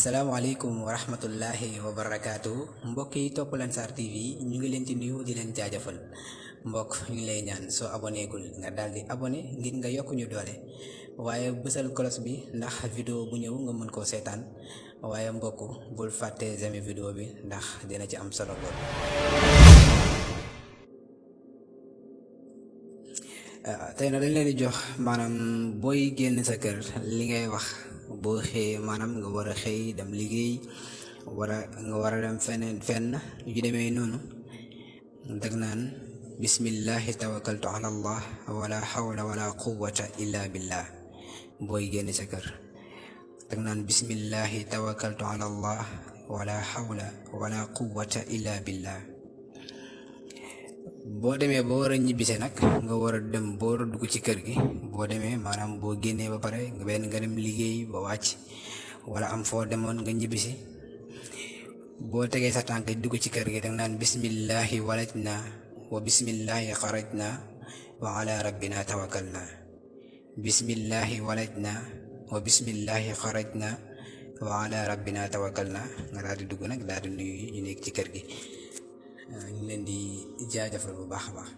asalaamaaleykum wa rahmatullahi wa barakaatu mbokk yi topp Lansar TV ñu ngi leen di nuyu di leen jaajëfal mbokk ñu ngi lay ñaan soo abonné gul nga daal di abonné ngir nga yokk ñu doole waaye bësal cloche bi ndax vidéo bu ñëw nga mën koo seetaan waaye mbokk bul fàtte j'aime vidéo bi ndax dina ci am solo lool. tey na dañ leen di jox maanaam booy génn sa kër li ngay wax boo xëyee maanaam nga war a xëy dem liggéey nga war a dem fenn yu demee noonu dag naan bismillahi tawakkaltu ala allah wala hawla wala quwwata illa billah. booy génn sa kër dag naan bismillahi tawakkaltu ala allah wala hawla wala quwwata illa billah. boo demee ba war a ñibbise nag nga war a dem boo war a dugg ci kër gi boo demee maanaam boo génnee ba pare nga dem liggéey ba wàcc wala am foo demoon nga ñibbisi boo tegee sa tànk dugg ci kër gi danga naan bismillahi walajna wa bismillahi xarajna wa ala rabbina tawakkalna. bismillahi walajna wa bismillahi xarajna wa ala rabbina tawakkalna nga daal di dugg nag daal di nuyu ñu nekk ci kër gi. ñu leen di jaajëfal bu baax a baax.